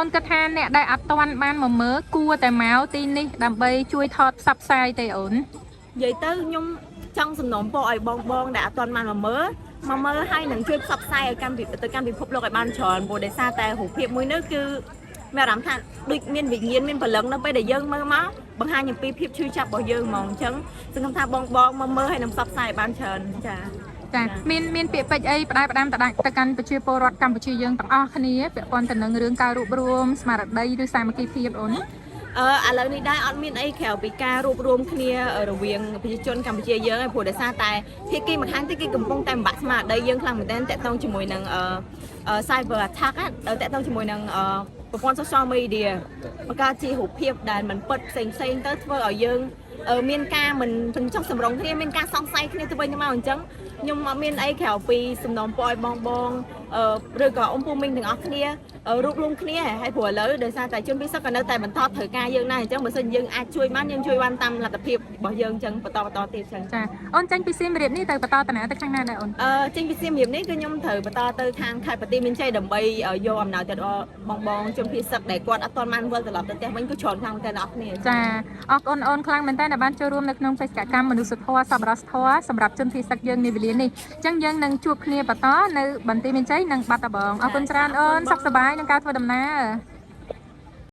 នគិតថាអ្នកដែលអត់ទាន់បានមកមើលគួរតែមកទីនេះដើម្បីជួយថតផ្សព្វផ្សាយទេអូន និយាយទៅខ្ញុំចង់សំណូមពរឲ្យបងបងដែលអត់ទាន់បានមកមើលមកមើលហើយនឹងជួយផ្សព្វផ្សាយឲ្យកម្មវិទៅកាន់ពិភពលោកឲ្យបានច្រើនព្រោះដោយសារតែរូបភាពមួយនេះគឺមានអារម្មណ៍ថាដូចមានវិញ្ញាណមានព្រលឹងនៅពេលដែលយើងមើលមកបង្ហាញអំពីភាពឈឺចាប់របស់យើងហ្មងអញ្ចឹងសង្ឃឹមថាបងបងមកមើលហើយនឹងផ្សព្វផ្សាយឲ្យបានច្រើនចា៎ ចាមានមានពាក្យពេចន៍អីផ្ដែផ្ដាំទៅដាក់ទៅកាន់ប្រជាពលរដ្ឋកម្ពុជាយើងទាំងអស់គ្នាពាក់ព័ន្ធទៅនឹងរឿងការរួបរួមស្មារតីឬសាមគ្គីភាពអូន អឺឥឡូវនេះដែរអត់មានអីក្រៅពីការរួបរวมគ្នារវាងប្រជាជនកម្ពុជាយើងឯងព្រោះដោយសារតែភាគីម្ខាងទៀតគេកំពុងតែបំបាក់ស្មារតីយើងខ្លាំងមែនទែនតាក់ទងជាមួយនឹងអឺអឺ cyber attack ណាតាក់ទងជាមួយនឹងអឺប្រព័ន្ធ social media បង្កើតជារូបភាពដែលមិនពិតផ្សេងផ្សេងៗទៅធ្វើឲ្យយើងអឺមានការមិនមិនចុះសម្រុងគ្នាមានការសង្ស័យគ្នាទៅវិញទៅមកអញ្ចឹងខ្ញុំអត់មានអីក្រៅពីសំណូមពរឲ្យបងបងអឺឬក៏អ៊ំពូមីងទាំងអស់គ្នា រួបរួមគ្នាហើយព្រោះឥឡូវដោយសារតែជនពិសេសក៏នៅតែបន្តត្រូវការយើងដែរអញ្ចឹងបើសិនយើងអាចជួយបានយើងជួយបានតាមលទ្ធភាពរបស់យើងអញ្ចឹងបន្តបន្តទៀតអញ្ចឹង ចាអូនចេញពីសៀមរាបនេះទៅបន្តតាណាទៅខាងណាដែរអូន អឺចេញពីសៀមរាបនេះគឺខ្ញុំត្រូវបន្តទៅខាងខេត្តបន្ទាយមានជ័យដើម្បីយកអំណោយទៅដល់បងបងជនភៀសសឹកដែលគាត់អត់ទាន់បានវិលត្រឡប់ទៅផ្ទះវិញគឺច្រើនខ្លាំងមែនទែនអ្នកគ្នា ចាអរគុណអូនខ្លាំងមែនតើដែលបានចូលរួមនៅក្នុងបេសកកម្មមនុស្សធម៌សប្បុរសធម៌សម្រាប់ជនភៀសសឹកយើងនាវេលានេះអញ្ចឹងយើងនឹងជួបគ្នាបន្តនៅបន្ទាយមានជ័យនិងបាត់ដំបងអរគុណច្រើនអូនសុខសប្បាយនឹងការធ្វើដំណើរ។